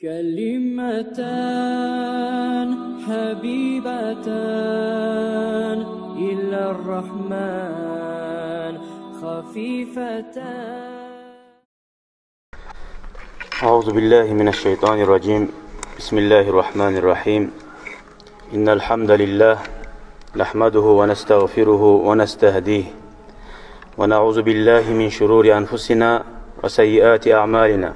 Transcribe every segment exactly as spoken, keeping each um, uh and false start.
كلمتان حبيبتان إلى الرحمن خفيفتان. أعوذ بالله من الشيطان الرجيم. بسم الله الرحمن الرحيم. إن الحمد لله نحمده ونستغفره ونستهديه، ونعوذ بالله من شرور أنفسنا وسيئات أعمالنا.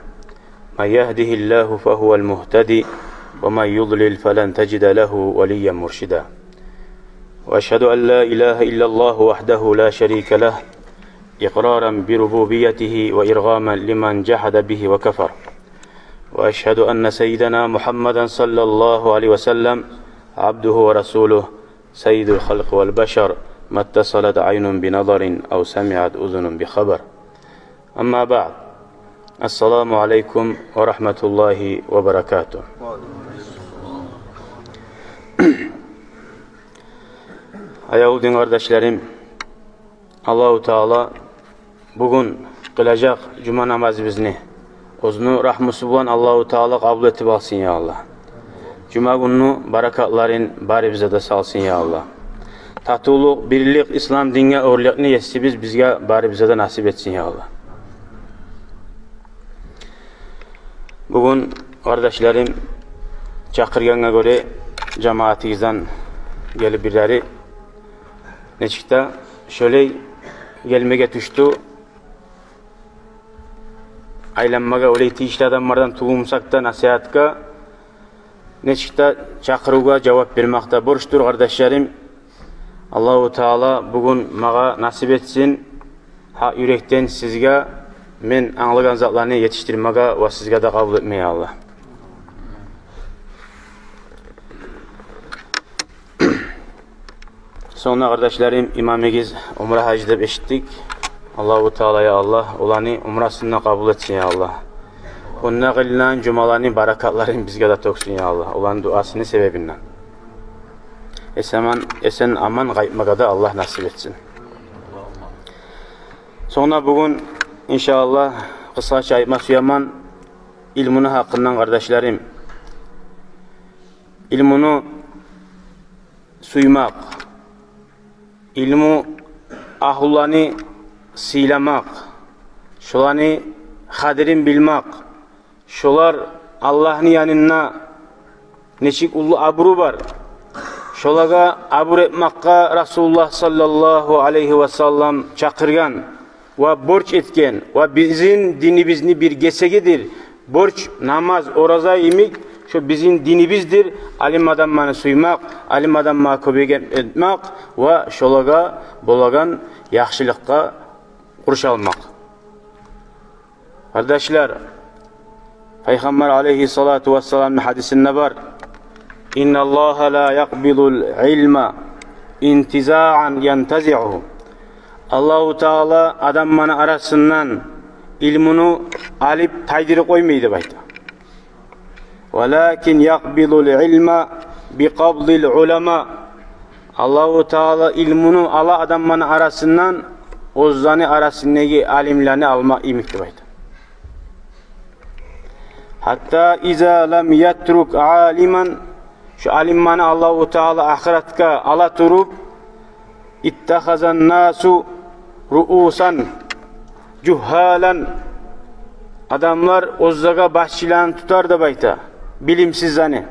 من يهده الله فهو المهتدي، ومن يضلل فلن تجد له وليا مرشدا. وأشهد أن لا إله إلا الله وحده لا شريك له، إقرارا بربوبيته وإرغاما لمن جحد به وكفر. وأشهد أن سيدنا محمدا صلى الله عليه وسلم عبده ورسوله، سيد الخلق والبشر، ما اتصلت عين بنظر أو سمعت أذن بخبر. أما بعد، السلام عليكم ورحمة الله وبركاته. Аявлу дин къардашларым, Аллагьу Таала бугюн къылажакъ жума намазыбызны оьзюню рагьмусу булан Аллагьу Таала къабул этип алсын, я Аллагь. Жума гюнню баракатларын барыбызгъа да салсын, я Аллагь. Татывлукъ, бирлик, ислам динге оьрлюкню Есибиз бизге барыбызгъа да насип этсин, я Аллагь. Бугюн, къардашларым, чакъыргъангъа гёре, жамаатыгъыздан гелип бирлери, нечик де шолай гелмеге тюшдю. Айланмагъа олай тийишли адамлардан тюгюлмюсек де, насигьатгъа, нечик де чакъырывгъа жавап бермек де борчдур, къардашларым. Аллагьу Таала бугюн магъа насип этсин гьакъ юрекден сизге мен англагъан затланы етишдирмеге ва сизге де къабул этмеге, Аллагь. Сонг да, къардашларым, имамыгъыз умра гьажи деп эшитдик. Аллагьу Таала, я Аллагь, оланы умрасын да къабул этсин, я Аллагь. Онда къылынгъан жумаланы баракатларын бизге де тёксюн, я Аллагь, оланы дуасыны себебинден. Эсен-аман, эсен-аман къайтмагъа да Аллагь насип этсин. Сонг да бугюн, иншааллагь, къысгъача айтма сюемен илмуну гьакъындан, къардашларым. Илмуну сюймек, илму агьлуланы сыйламакъ, шоланы къадирин билмек, шолар Аллагьны янында нечик уллу абуру бар, шолагъа абур этмакъгъа Расулуллагь саллаллагьу алайгьи ва саллам чакъыргъан ва борч этген ва бизин динибизни бир гесегидир. Борч, намаз, ораза йимик, шо бизин динибиздир. Алим адамланы сюймек, алим адамлагъа кёмек этмек ва шолагъа болагъан яхшылыкъгъа къуршалмакъ. Къардашлар, Пайхаммар алайгьиссалату вассаламны гьадисинде бар: «Инналлагьа ла якъбидул илма интизаан янтазиугьу». Аллагьу Таала адамланы арасындан илмуну алып тайдырып къоймай деп айта. «Валакин якъбидул илма бикъабдил улама». Аллагьу Таала илмуну ала адамланы арасындан оьзлени арасындагъы алимлени алма йимик деп айта. «Гьатта иза лам ятрук алиман», шо алимлени Аллагьу Таала ахыратгъа ала туруп, «иттахазан насу руусан жугьалан». Адамлар оьзлеге башчыланы тутар деп айта билимсизлени,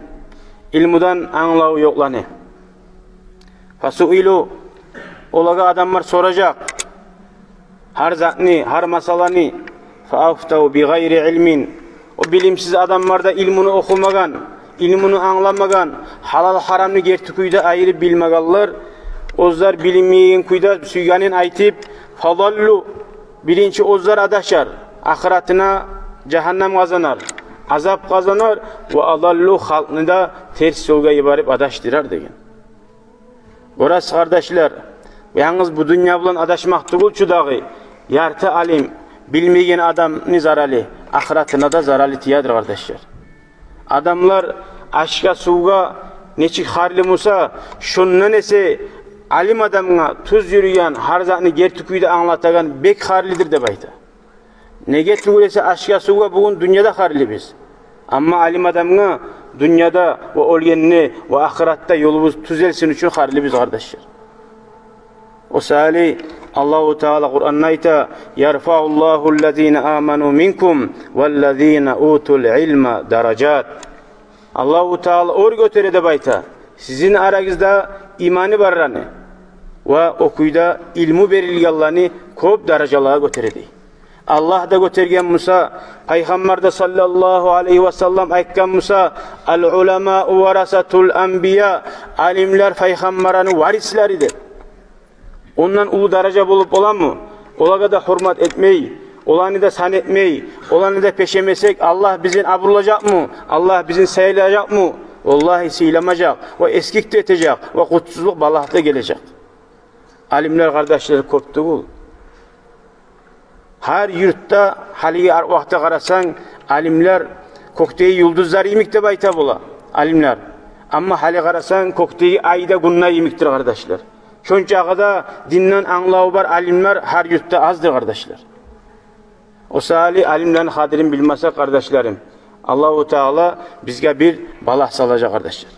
илмудан англаву ёкъланы. «Фасуилу», олагъа адамлар соражакъ гьар затны, гьар масъаланы. «Фаафтав бигъайри илмин». О билимсиз адамлар да, илмуну охумагъан, илмуну англамагъан, гьалал-гьарамны герти кюйде айырып билмегенлер, оьзлер билинмейген кюйде сюйгенин айтып, «фадаллу», биринчи оьзлер адашар, ахыратына жагьаннам къазанар, азап къазанар, «ва адаллу», халкъны да терс ёлгъа йиберип адашдырар деген. Гёресиз, къардашлар, янгыз бу дюнья булан адашмакъ тюгюл чю дагъы, ярты алим билмеген адамны заралы, ахыратына да заралы тиедир, къардашлар. Адамлар ашгъа, сувгъа нечик харлы буса, шондан эсе алим адамгъа, тюз юрюген, гьар затны герти кюйде англатагъан бек харлыдыр деп айта. Неге тюгюл эсе ашгъа, сувгъа бугюн дюньяда харлы биз. Амма алим адамгъа дюньяда ва оьлгенде ва ахыратда ёлубуз тюзелсин учун харлы биз, къардашлар. О саялы Аллагьу Таала Къуранда айта: «Ярфауллагьу ллазина аману минкум валлазина утул илма даражат». Аллагьу Таала оьр гётере деп айта сизин арагъызда иманы барланы ва о кюйде илму берилгенлени кёп даражалагъа гётере дей. Аллагь да гётерген буса, Пайхаммар да саллаллагьу алайгьи ва саллам айтгъан буса: «Ал уламау варасатул анбия», алимлер пайхаммарланы варислери деп. Ондан уллу даража болуп боламы? Олагъа да гьюрмет этмей, оланы да сан этмей, оланы да пешемесек, Аллагь бизин абурлажакъмы? Аллагь бизин сыйлажакъмы? Валлагьи, сыйламажакъ, ва эсгик де этежек, ва къутсузлукъ, балагь да гележек. Алимлер, къардашлар, кёп тюгюл. Гьар юртда гьалиги ар-, вакътиде къарасанг, алимлер, кёкдеги юлдузлар йимик деп айта бола алимлер. Амма гьали къарасанг, кёкдеги ай да, гюн де йимикдир, къардашлар. Шончакъы да динден англаву бар алимлер гьар юртда аздыр, къардашлар. О саялы алимлени къадирин билмесек, къардашларым, Аллагьу Таала бизге бир балагь салажакъ, къардашлар.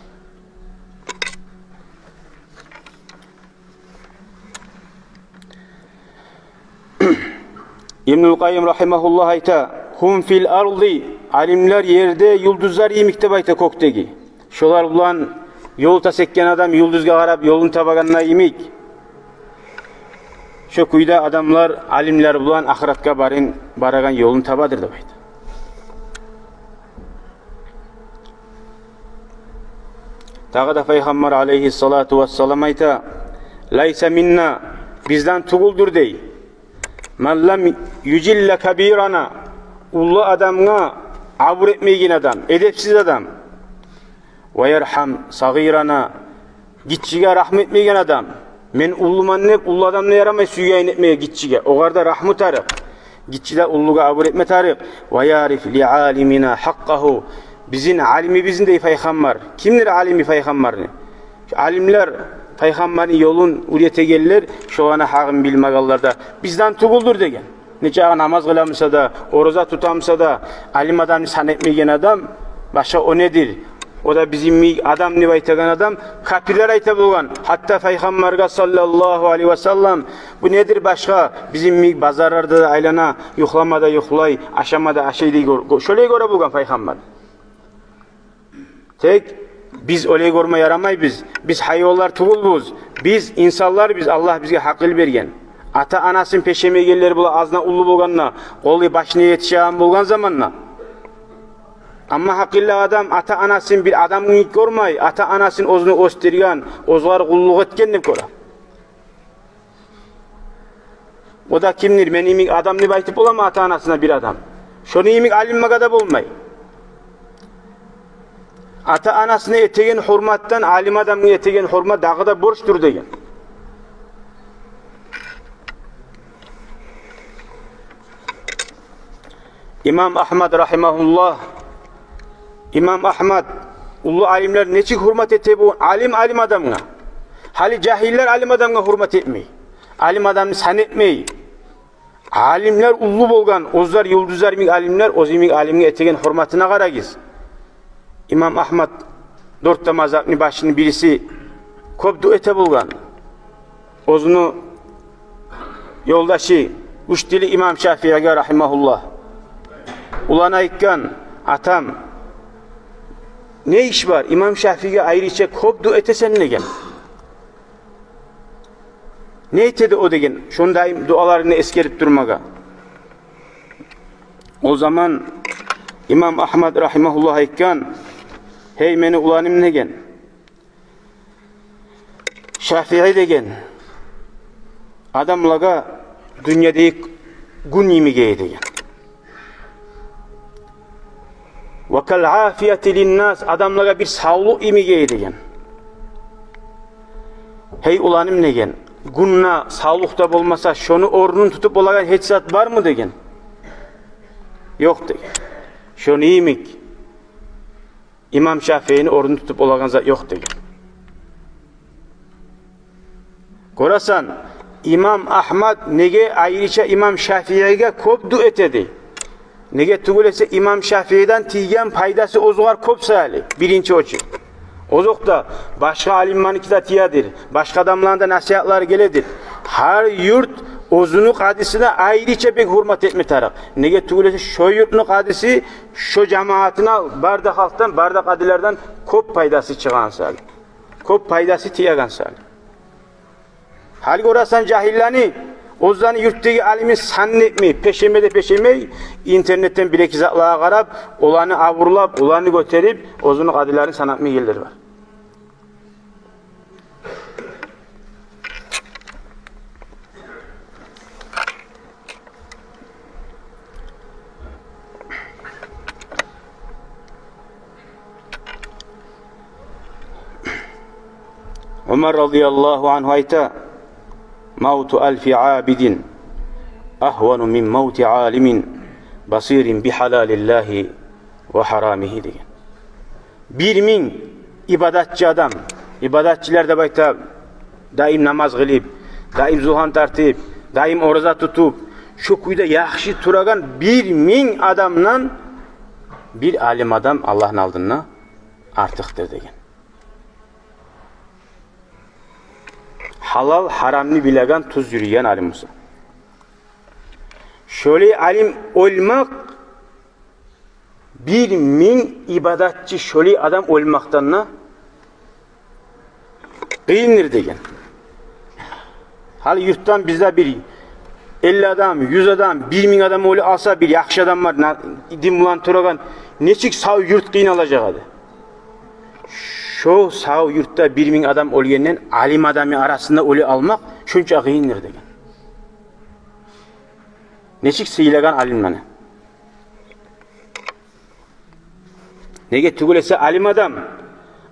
Ибнул Къаййим рагьимагьуллагь айта: «Гьум фил арди», алимлер ерде юлдузлар йимик деп айта, кёкдеги. Шолар булан ёл тас этген адам юлдузгъа къарап ёлун табагъанда йимик, шо кюйде адамлар, алимлер булан ахыратгъа барын, барагъан ёлун табадыр деп айта. Дагъы да Пайхаммар алайгьиссалату вассалам айта: «Лайса минна», бизден тюгюлдюр дей, «ман лам южилла кабирана», уллу адамгъа абур этмейген адам, эдепсиз адам, «ва ярхам сагъирана», гиччиге рагьму этмейген адам. Мен уллуман деп, уллу адамны ярамай сюйгенин этмеге гиччиге. Огъар да рагьму тарыкъ. Гиччи де уллугъа абур этме тарыкъ. «Ва яриф ли алимина гьакъкъагьу». Бизин алимибизни дей Пайхаммар. Кимдир алими Пайхаммарны? Шу алимлер, Пайхаммарны ёлун уьйретегенлер, шоланы гьакъын билмегенлер де бизден тюгюлдюр деген. Нечакъы намаз къыламыса да, ораза тутамыса да, алим адамны сан этмейген адам, башгъа о недир? О да бизин йимик адам деп айтагъан адам, капирлер айта болгъан. Гьатта Пайхаммаргъа саллаллагьу алайгьи ва саллам: «Бу недир башгъа бизин йимик базарларда да айлана, юхлама да юхлай, ашама да ашай», — дей гёр-, гё-, шолай гёре болгъан Пайхаммар. Тек биз олай гёрме ярамайбыз. Биз гьайванлар тюгюлбюз. Биз инсанларбыз, Аллагь бизге гьакъыл берген. Ата-анасын пешемегенлер бола, аздан уллу болгъанда, къолу башына етишеген болгъан заманда. Амма гьакъыллы адам ата-анасын бир адам йимик гёрмей, ата-анасын оьзюню оьсдюрген, оьзюне къуллукъ этген деп гёре. О да кимдир? Мени йимик адам деп айтып боламы ата-анасына бир адам? Шону йимик алимге де болмай. Ата-анасына этеген гьюрметден алим адамгъа этеген гьюрмет дагъы да борчдур деген. Имам Агьмад рагьимагьуллагь, имам Агьмад, уллу алимлер нечик гьюрмет эте бу алим, алим адамгъа? Гьали жагьиллер алим адамгъа гьюрмет этмей. Алим адамны сан этмей. Алимлер уллу болгъан, оьзлер юлдузлар йимик алимлер, оьзю йимик алимге этеген гьюрметине къарагъыз. Имам Агьмад, дёрт де мазгьабны башыны бириси, кёп дуа эте болгъан. Оьзюню ёлдашы, уьч тили имам Шафииге рагьимагьуллагь. Уланы айтгъан: «Атам, не иш бар, имам Шафииге айрыча кёп дуа этесен?» — деген. «Не этеди о?» — деген, шондай дуаларын эсгерип турмагъа. О заман имам Агьмад рагьимагьуллагь айтгъан: «Гьей, мени уланым, — деген, — Шафии, — деген, — адамлагъа дюньядагъы гюн йимик эди, — деген. — Ва кал афияти линнас, адамлагъа бир савлукъ йимик эди, — деген. — Гьей, уланым, — деген, — гюн де, савлукъ да болмаса, шону орнун тутуп болагъан гьеч зат бармы?» — деген. «Ёкъ, — деген. — Шону йимик имам Шафиини орнун тутуп болагъан зат ёкъ», — деген. Гёресен, имам Агьмад неге айрыча имам Шафииге кёп дуа этеди? Неге тюгюл эсе, имам Шафииден тийген пайдасы оьзюгер кёп саялы, биринчи очу. Озокъда, башгъа алимлени де тиедир, башгъа адамланы да насигьатлары геледир. Гьар юрт оьзюню къадисине айрыча бек гьюрмет этме тарыкъ. Неге тюгюл эсе, шо юртну къадиси шо жамаатына бары да халкъдан, бары да къадилерден кёп пайдасы чыгъагъан саялы, кёп пайдасы тиеген саялы. Гьали гёресен, жагьиллени, оьзлени юртдагъы алимин санын этмей, пешеме де пешемей, интернетден бир-эки затлагъа къарап, оланы абурлап, оланы гётерип, оьзюню къадилерин санатмай гелгенлер бар. Умар радияллагьу ангьу айта: «Мавту алфи абидин агьвану мин мавти алимин басирин би гьалалиллагьи ва гьарамигьи», – деген. Бир минг ибадатчы адам, ибадатчылар деп айта, даим намаз къылып, даим зукъан тартып, даим ораза тутуп, шо кюйде яхшы турагъан бир минг адамдан бир алим адам Аллагьны алдында артыкъдыр деген. Гьалал-гьарамны билеген, тюз юрюйген алим буса. Шолай алим оьлмек бир минг ибадатчы шолай адам оьлмекден де къыйындыр деген. Гьали юртдан бизде бир элли адам, юз адам, бир минг адам оьлюп къалса, бир яхшы адам бар, на-, дин булан турагъан, нечик сав юрт къыйналажакъ эди. Шо сав юртда бир минг адам оьлгенден алим адамны арасында оьле алмакъ шонча къыйындыр деген. Нечик сыйлагъан алимлени. Неге тюгюл эсе, алим адам,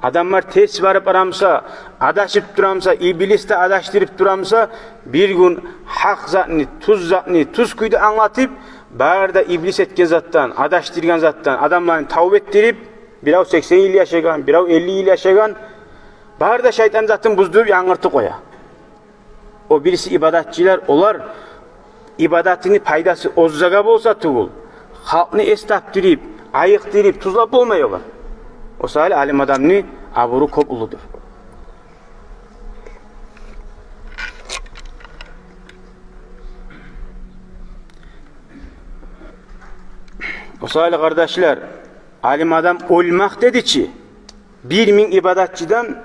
адамлар терс барып бара буса, адашып тура буса, иблис де адашдырып тура буса, бир гюн гьакъ затны, тюз затны тюз кюйде англатып, бары да иблис этген затдан, адашдыргъан затдан адамланы тавба этдирип, бирев сексен йыл яшагъан, бирев элли йыл яшагъан, бары да шайтан затын буздуруп, янгыртып къоя. О бириси ибадатчылар, олар ибадатыны пайдасы оьзлеге болса тюгюл, халкъны эс тапдырып, айыкъдырып, тюзлеп болмай олар. О саялы алим адамны абуру кёп уллудур. О саялы, къардашлар, алим адам оьлмек деди чи, бир минг ибадатчыдан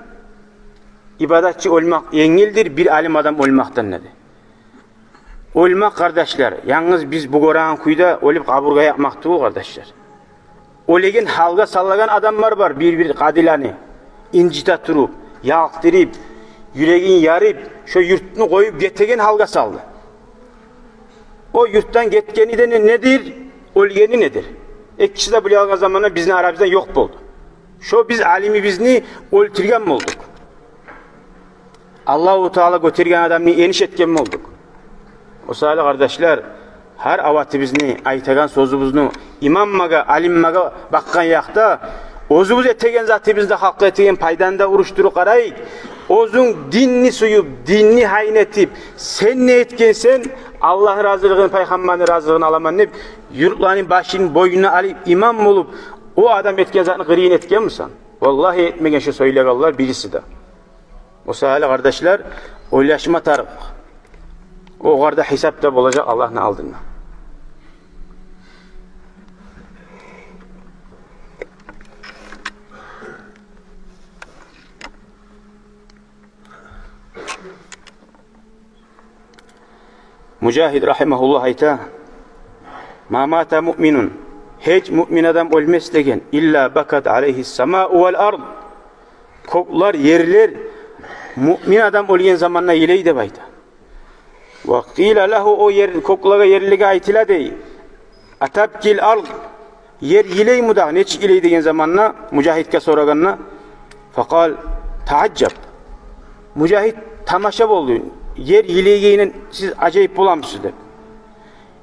ибадатчы оьлмек енгилдир бир алим адам оьлмекден деди. Оьлмек, къардашлар, янгыз биз бу гёреген кюйде оьлюп къабургъа ятмакъ тюгюл, къардашлар. Оьлеген гьалгъа салагъан адамлар бар, бир-бир къадилени инжите туруп, ялкъдырып, юрегин ярып, шо юртну къоюп гетеген гьалгъа салды. О юртдан гетгени де не-, недир, оьлгени недир? Экиси де булай алгъан заманда бизин арабыздан ёкъ болду. Шо биз алимибизни оьлтюрген болдукъ. Аллагьу Таала гётерген адамны эниш этген болдукъ. О саялы, къардашлар, гьар аватыбызны, айтагъан сёзюбюзню имамлагъа, алимлагъа бакъгъан якъда, оьзюбюз этеген затыбызда халкъгъа этеген пайданы да урушдуруп къарайыкъ. Оьзюнг динни сююп, динни гьайын этип, сен не этгенсен, Аллагьны разилигин, пайхаммарны разилигин аламан деп, юртланы башын бойнуна алып, имам болуп, о адам этген затны къырыйын этгенмисен? Валлагьи, этмеген шо сёйлегенлер бириси де. О саялы, къардашлар, ойлашма тарыкъ. Огъар да гьисап да болажакъ Аллагьны алдында. Мужагьид рагьимагьуллагь айта: «Ма мата муъминун, гьеч муъмин адам оьлмес деген, илла бакат алайгьи ссамау вал ард, кёклер, ерлер муъмин адам оьлген заманда йылай», – деп айта. Ва къила лагьу, о ер, кёклеге, ерлеге айтыла дей: «Атабкил ард, ер йылаймы дагъы, нечик йылай?» – деген заманда, Мужагьидге сорагъанда, факъал: «Таажжаб». Мужагьид тамаша болду: «Ер йылайгъанына сиз ажайып боламысыз?» – деп.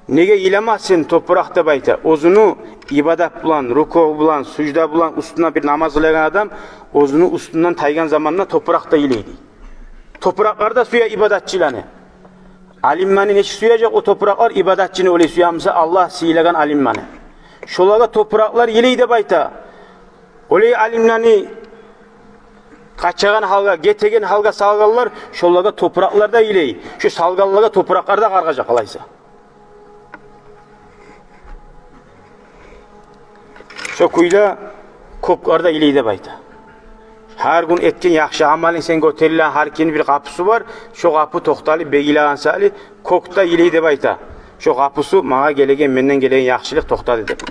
«Неге йыламасын топуракъ?» – деп айта. Оьзюню ибадат булан, рукуъ булан, сужда булан уьстюне бир намаз къылагъан адам оьзюню уьстюнден тайгъан заманда топуракъ да йылай дей. Топуракълар да сюе ибадатчыланы. Алимлени нечик сюежек о топуракълар ибадатчыны, олай сюемиса Аллагь сыйлагъан алимлени? Шолагъа топуракълар йылай деп айта. Олай алимлени къачагъан гьалгъа, гетеген гьалгъа салгъанлар, шолагъа топуракълар да йылай. Шо салгъанлагъа топуракълар да къаргъажакъ къалайса. Шо кюйде кёклер де йылай деп айта. Гьар гюн этген яхшы амалынг сен гётерилген, гьар кимни бир къапусу бар. Шо къапу токъталып бегилеген саялы, кёк де йылай деп айта. Шо къапусу магъа гелеген, менден гелеген яхшылыкъ токътады деп.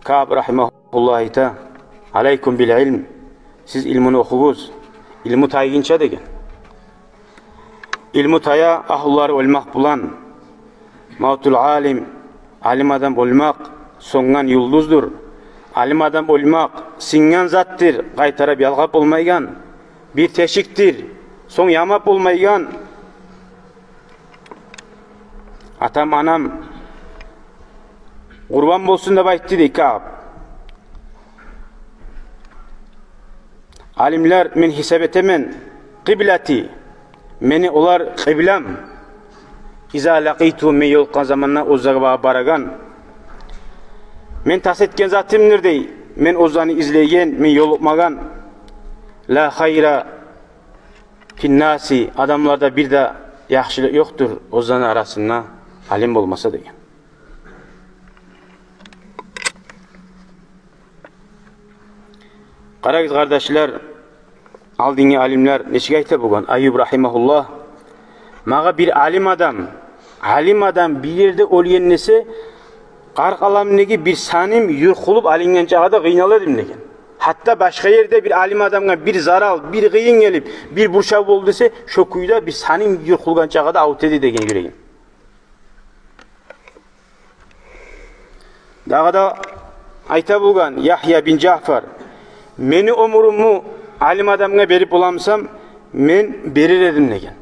Кааб рагьимагьуллагь айта: «Алайкум бил илм». Сиз илмуну охугъуз. Илму тайгъынча деген. Илму тая агьлулары оьлмакъ булан. Мавтул алим, алим адам оьлмакъ сёнген юлдуздур. Алим адам оьлмакъ сынгъан затдыр, къайтарып ялгъап болмайгъан. Бир тешикдир, сонг ямап болмайгъан. Атам, анам къурбан болсун деп айтды дей Кааб. Алимлер, мен гьисап этемен, къиблати, мени олар къыблам. Иза лакъиту, мен ёлукъгъан заманда оьзлеге ба-, барагъан. Мен тас этген затымдыр дей, мен оьзлени излейген, мен ёлукъмагъан. Ла хайра финнаси, адамларда бир де яхшылыкъ ёкъдур оьзлени арасында алим болмаса деген. Къарагъыз, къардашлар, алдынгъы алимлер нечик айта болгъан? Айюб рагьимагьуллагь: «Магъа бир алим адам, алим адам бир ерде оьлген эсе, къаркъарамдагъы бир саным юркъулуп алынгъан чагъы да къыйнала эдим», – деген. Гьатта башгъа ерде бир алим адамгъа бир зарал, бир къыйын гелип, бир бурчав болду эсе, шо кюйде бир саным юркъулгъан чагъы да авурта эди деген юрегим. Дагъы да айта болгъан Ягья бин Жаъфар: «Мени оьмюрюмню алим адамгъа берип боламсам, мен берер эдим», – деген.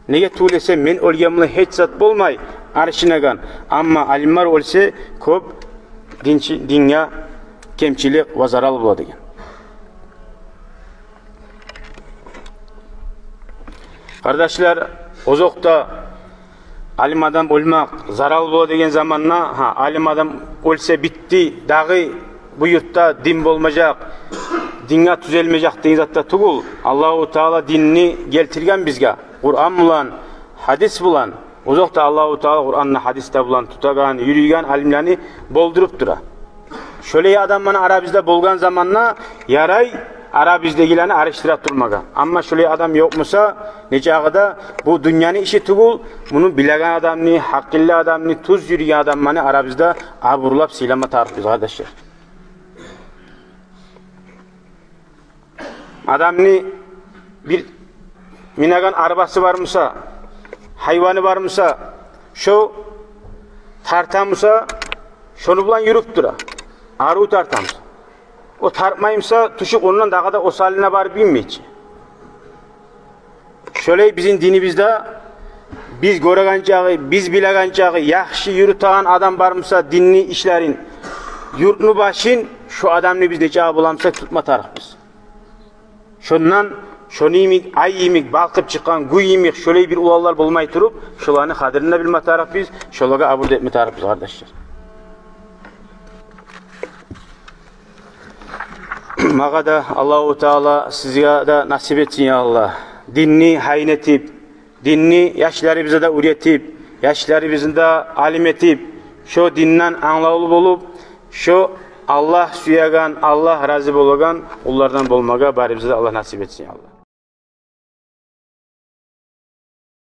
Неге тюгюл эсе, мен оьлген булан гьеч зат болмай арышынагъан, амма алимлер оьлсе, кёп динчи-, динге кемчилик ва зарал бола деген. Къардашлар, озокъда, алим адам оьлмек зарал бола деген заманда, гьа, алим адам оьлсе, битди, дагъы бу юртда дин болмажакъ, динге тюзелмежек деген зат да тюгюл. Аллагьу Таала динни гелтирген бизге Къуран булан, гьадис булан. Озокъда, Аллагьу Таала Къуранда, гьадисде булан тутагъан, юрюйген алимлени болдуруп тура. Шолай адамланы арабызда болгъан заманда ярай арабыздагъыланы арышдыра турмагъа. Амма шолай адам ёкъ буса, нечакъы да бу дюньяны иши тюгюл, муну билеген адамны, гьакъыллы адамны, тюз юрюйген адамланы арабызда абурлап сыйлама тарыкъбыз, къардашлар. Адамны бир минеген арбасы бар буса, гьайваны бар буса, шо тарта буса, шону булан юрюп тура. Арив тарта буса. О тартмай буса, тюшюп ондан дагъы да осалына барып минмей чи. Шолай бизин динибизде биз гёреген чакъы, биз билеген чакъы, яхшы юрютеген адам бар буса динни ишлерин, юртну башын, шо адамны биз нечакъы боламсакъ тутма тарыкъбыз. Шондан шону йимик, ай йимик балкъып чыкъгъан, гюн йимик шолай бир уланлар болмай туруп, шоланы къадирин де билме тарыкъбыз, шолагъа абур да этме тарыкъбыз, къардашлар. Магъа да Аллагьу Таала, сизге де насип этсин, я Аллагь. Динни гьайын этип, динни яшларыбызгъа да уьйретип, яшларыбызны да алим этип, шо динден англавлу болуп, шо Аллагь сюеген, Аллагь рази болагъан къуллардан болмагъа барыбызгъа да Аллагь насип этсин, я Аллагь.